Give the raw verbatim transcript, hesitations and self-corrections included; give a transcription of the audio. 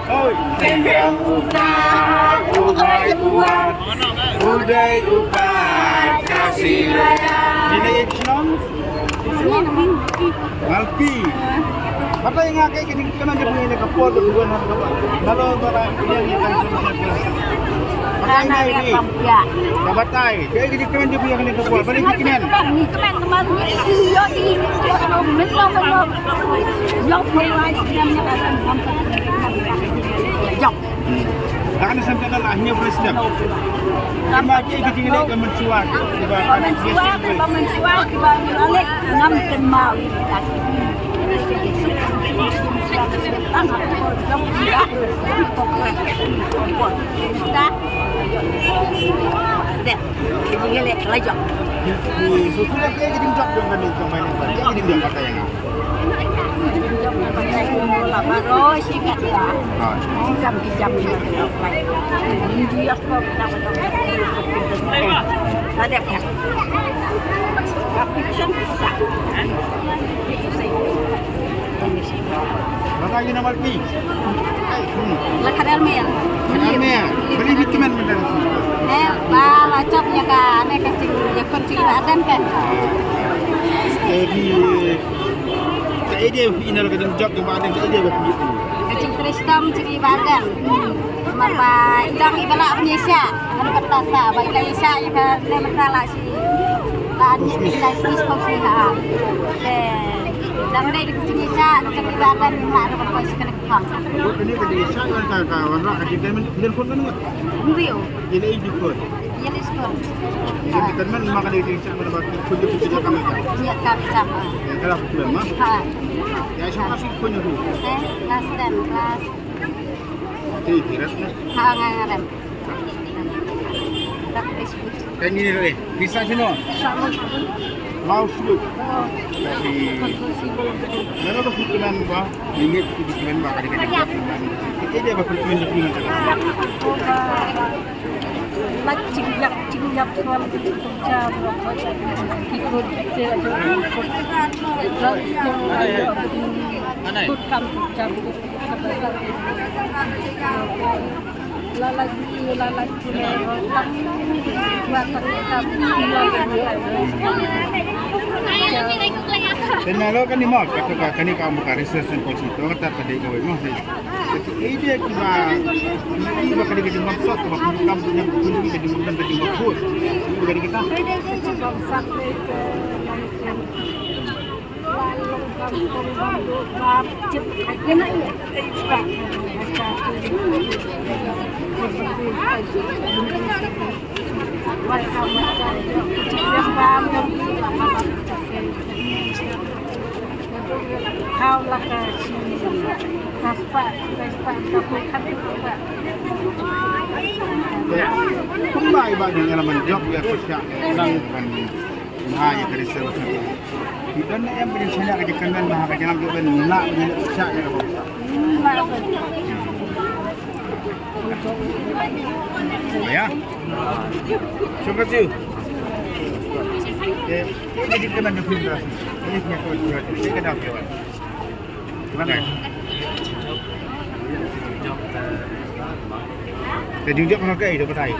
Oi. Utai ubat, utai ubat, kasih raya. Ini shnong? Malpi. Batai nga kaei ka jingkmen jong phi ha kane ka por ba phi wan ha kaba. Nalor ba la ïeng ïa ka jingkmen. Batai nga ïa phi. Ka batai. Kaei ka jingkmen jong phi ha kane ka por? Balei phi kmen? Jop. Kan sem ka la hynñiew phew snem. Kynmaw ïa ki jingïaleh ka mynshuwa kiba, ka mynshuwa, ka mynshuwa kiba ngi la leh ngam kynmaw. Ki jingïaleh ka la jop. Ki, ki, ki, ki jingjop jong kane jong Bainakbar. Ki jingjop kata ïa nga. Batai ïa nga Malpi. Hmm. La khadar mer. Khadar mer. Balei phi kmen mynta? Eh, ba la jop ïa kane ka jingïakhun jong i Bah Ardent kan. Eh, phi, kaei de phi ïohi na ka jingjop jong i Bah Ardent, kaei de ba phi ïohi? Ka jingtrei shitom jong i Bah Ardent. Namar ba i dang iba lah ban ïaishah. Ngan kata ta ba i la ïaishah ïa kane mynta la shi. La ni la shi sponsor ha. Eh, dang dei da ka jingïaishah jong i Bah Ardent la da ban poi shi kane ka. Kane ka jingïaishah ka, ka wanrah ka jingkmen, kmen khun kane. Ïa lei dei khun. Ïa lei skul. Ïa lei skul. Ïa ka dei ka jingïaishah ba khun jong phi ka jam. Ïa ka jam. Ïa ka la khun ma. Ha. Ïa sha ka skul khun jong phi. Eh, class ten, class. Ti ti rat na. Ha, nga nga rem. Dak Facebook. Kan ni re. Pisa sino? Sa mo. Mau sulu. Kasi. Meron ba khun kmen ba? Ingat ki khun kmen ba ka dei ka jingïakhun. Kita dia ba khun kmen ba. Lait jingïap, jingïap ruh ki khun jam ruh. Ki khun ki te la jong ki khun. Lait jingïap ruh ki khun kam jam. La lait, la lait, la lait. Te nalor kane mo, kata ka, kane ka mo ka research and policy. To kata ka dei kawei mo. Ka idea kiba, kiba ka dei ka jingbamsap, kaba pyndonkam, pyndonkam ka jingbamsap, ka jingbamsap. Kiba ka dei kita. Kumba i Bah Ardent ïa la ban jop ïa ka pisa nang ban ha ïa ka reserve. Ki don ne em ban shaniah ka jingkmen ha ka jingim jong ben na ban shaniah ïa ka pisa. Ya. Shukran sih. Eh, ini kita nak pindah. Ini punya kau juga. Ini kena apa? Gimana? Ka jingjop ha kaei, da batai?